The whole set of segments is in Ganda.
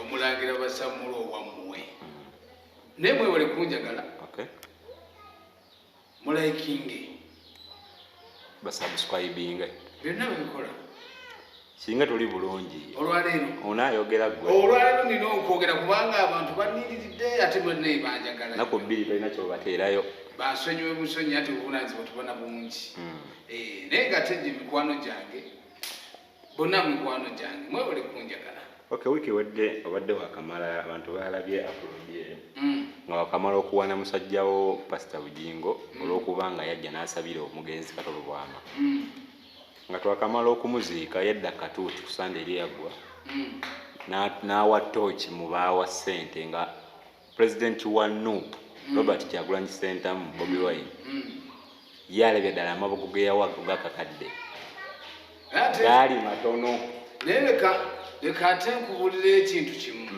Omulangira Basammula owammwe, naye mwewale kunjagala. Mulikinge. Basubscribinge. Byonna bebikola. Singa tuli bulungi. Olwaleero. Onaayogera gwe. Olwaleero nina okwogera kubanga abantu baniriridde, ate bannaye banjagala. Naku 2 tolina kyobateerayo. Bansonyiwe busonyi, ate obuvunanyizibwa tubona bungi. Naye nga ate gye mikwano gyange bonna, mikwano gyange, mwewale kunjagala. Okay, wiiki ewedde obadde wakamala, abantu balabye upload ye nga wakamala okuwaana musajjawo Pasita Bugingo olw'okuba nga yajja n'asabira omugenzi Kato Lubwama. Nga twakamala okumuziika, yadda katuuti ku Sande eri yaggwa n'awa tooki mu baawa ssente nga pulezidenti wa NUP Robert Kyagulanyi Ssentamu, Bobi Wine. Ye alabye ddala amabugo ge yawa gakakadde gaali matono. Naye leka ate nkubuulira ekintu kimu.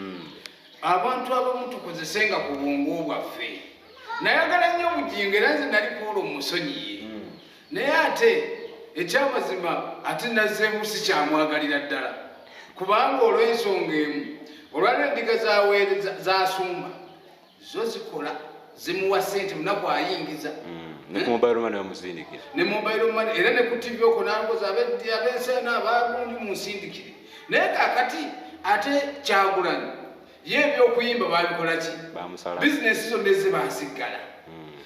Abantu abamu tukozesenga ku bwongo bwaffe. Nayagala nnyo Bugingo, era nze nali kuola omusonyiye, naye ate ekyamazima ate nazzeemu sikyamwagalira ddala, kubanga olw'ensonga emu, olwaliro endiga zasumba zo zikola, zimuwa ssente munaku ayingiza. Ne ku mobile money bamusindikira. Ne mobile money, era ne ku TV okwo nangoza ab'enseena abagundi munsindikire. Naye kakati ate Kyagulanyi ye ebyokuyimba babikola ki? Bamusala. Bizinesi zonna ezze baziggala.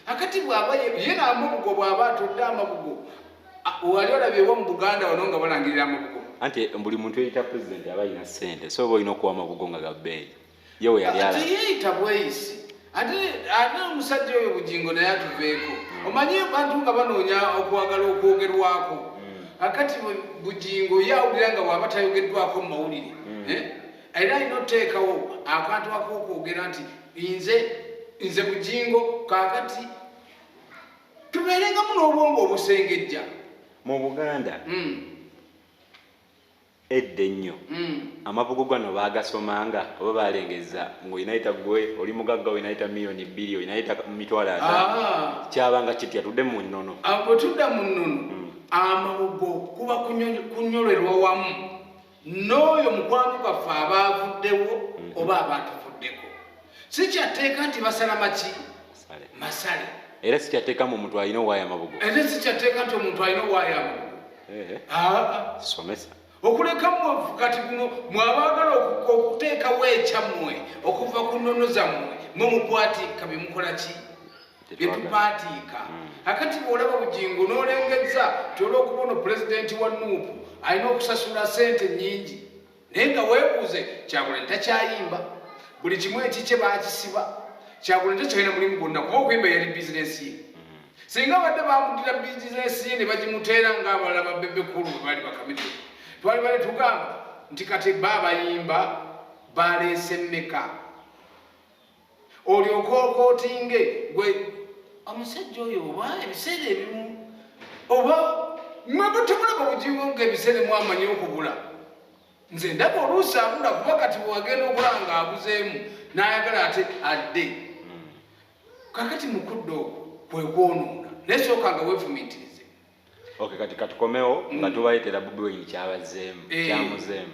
Akati bw'aba ye n'amabugo, bw'aba atodde amabugo, wali olabyewo mu Buganda wano nga balangirira amabugo? Anti buli muntu eyita pulezidenti aba alina ssente, so oba olina okuwa amabugo nga ga bbeeyi. Ye we yali ala. Teyeyita bweyisi. Ate omusajja oyo Bugingo naye atuveeko. Omanyi bantu nga banoonya okwagala okwogerwako. Akati Bugingo ye awulira nga bw'aba tayogeddwako mu mawulire, era alina otuteekawo akantu ak'okwogera nti nze Bugingo. Kaakati tubeerengamu n'obwongo obusengejja. Mu Buganda edda ennyo, amabugo gano baagasomanga oba balengeza ng'olinayita gwe oli mugagga, olinayita 2 miliyoni, olinayita 50,000? Kyabanga kitya? Tudde mu nnono. Bwe tudda mu nnono, amabugo kuba kunyolerwa wamu n'oyo mukwano gwaffe aba avuddewo oba aba atuvuddeko. Si kyatteeka nti basala maki? Sale. Masale. Era sikyateekamu omuntu alina owaayo amabugo. Ate si kyatteeka nti omuntu alina owaayo amabugo. Somesa. Okuleka mmwe kati guno mwabaagala okuteekawo ekyammwe okuva ku nnono zammwe, mwe mukwatiika bye mukola ki, bye tupaatiika. Akati bw'olaba Bugingo n'olengezza ti olw'okuba ono pulezidenti wa NUP alina okusasula sente nnyingi, naye nga weebuuze, Kyagulanyi takyayimba, buli kimu ekikye baakisiba. Kyagulanyi takyalina mulimu gwonna, kuba okuyimba yali bizinesi ye. Singa badde bamuddira bizinesi ye ne bagimuteera ng'abalala ba Bebe Cool bwe bali bakamite, twali bale tugamba nti kati ba bayimba baleese mmeka olyoke okootinge gwe omusajja oyo, oba ebiseera ebimu oba mwebe temulaba Bugingo ng'ebiseera mwamanyi okubula. Nze ndaba oluusi abula, kuba kati bwewagenda okulaba ng'abuzeemu n'ayagala ate adde. Kakati mukudde okwo kwe kwonoona, naye sooka nga weefumiitirize. Okay, kati katukomewo nga tubaleetera Bobi Wine kyabazeemu, kyamuzeemu.